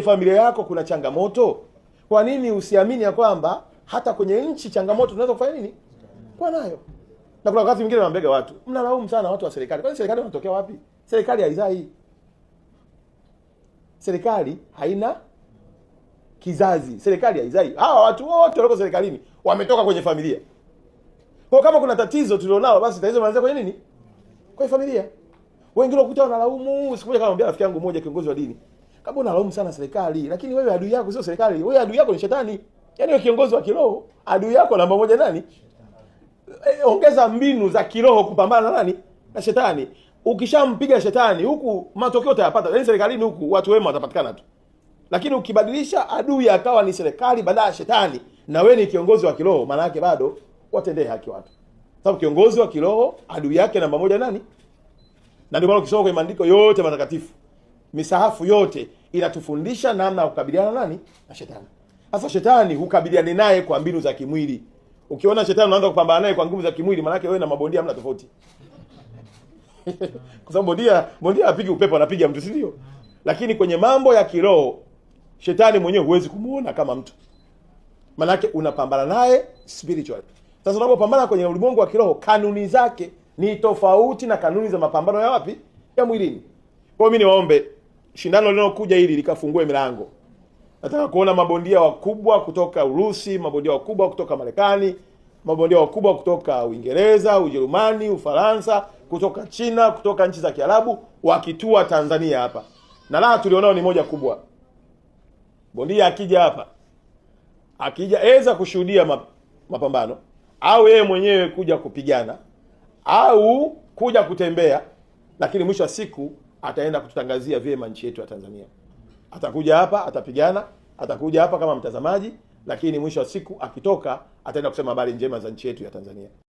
Familia yako kuna changamoto, kwa nini usiamini ya kwamba hata kwenye nchi changamoto tunaweza kufanya nini kwa nayo? Na kuna wakati mwingine naambega watu, mnalaumu sana watu wa serikali. Kwani serikali wanatokea wapi? Serikali haizai, serikali haina kizazi, serikali haizai. Hawa watu wote walioko serikalini wametoka kwenye familia. Kwa kama kuna tatizo tulionalo, basi tatizo linaanzia kwenye nini? Kwenye familia. Wengine wakuta wanalaumu. Siku moja kama rafiki yangu mmoja kiongozi wa dini, kama unalaumu sana serikali, lakini wewe adui yako sio serikali, wewe adui yako ni shetani. Yaani wewe kiongozi wa kiroho, adui yako namba moja nani? Ongeza mbinu za kiroho kupambana na nani? Na shetani. Ukishampiga shetani huku matokeo utayapata. Yaani serikalini huku watu wema watapatikana tu. Lakini ukibadilisha adui akawa ni serikali badala ya shetani, na wewe ni kiongozi wa kiroho, maana yake bado watendee haki watu. Sababu kiongozi wa kiroho adui yake namba moja nani? Na ndio maana ukisoma kwenye maandiko yote matakatifu, misahafu yote inatufundisha namna ya kukabiliana nani? Na shetani. Sasa shetani hukabiliani naye kwa mbinu za kimwili. Ukiona shetani unaanza kupambana naye kwa nguvu za kimwili, maana yake wewe na mabondia hamna tofauti. Kwa sababu bondia hapigi upepo, anapiga mtu, si ndio? Lakini kwenye mambo ya kiroho shetani mwenyewe huwezi kumuona kama mtu, maana yake unapambana naye spiritually. Sasa unapopambana kwenye ulimwengu wa kiroho, kanuni zake ni tofauti na kanuni za mapambano ya wapi? Ya mwilini. Kwa hiyo mimi niwaombe shindano linalokuja hili likafungue milango. Nataka kuona mabondia wakubwa kutoka Urusi, mabondia wakubwa kutoka Marekani, mabondia wakubwa kutoka Uingereza, Ujerumani, Ufaransa, kutoka China, kutoka nchi za Kiarabu wakitua Tanzania hapa. Na raha tulionao ni moja kubwa. Bondia akija hapa, akija eza kushuhudia mapambano au yeye mwenyewe kuja kupigana au kuja kutembea, lakini mwisho wa siku ataenda kututangazia vyema nchi yetu ya Tanzania. Atakuja hapa atapigana, atakuja hapa kama mtazamaji, lakini mwisho wa siku akitoka ataenda kusema habari njema za nchi yetu ya Tanzania.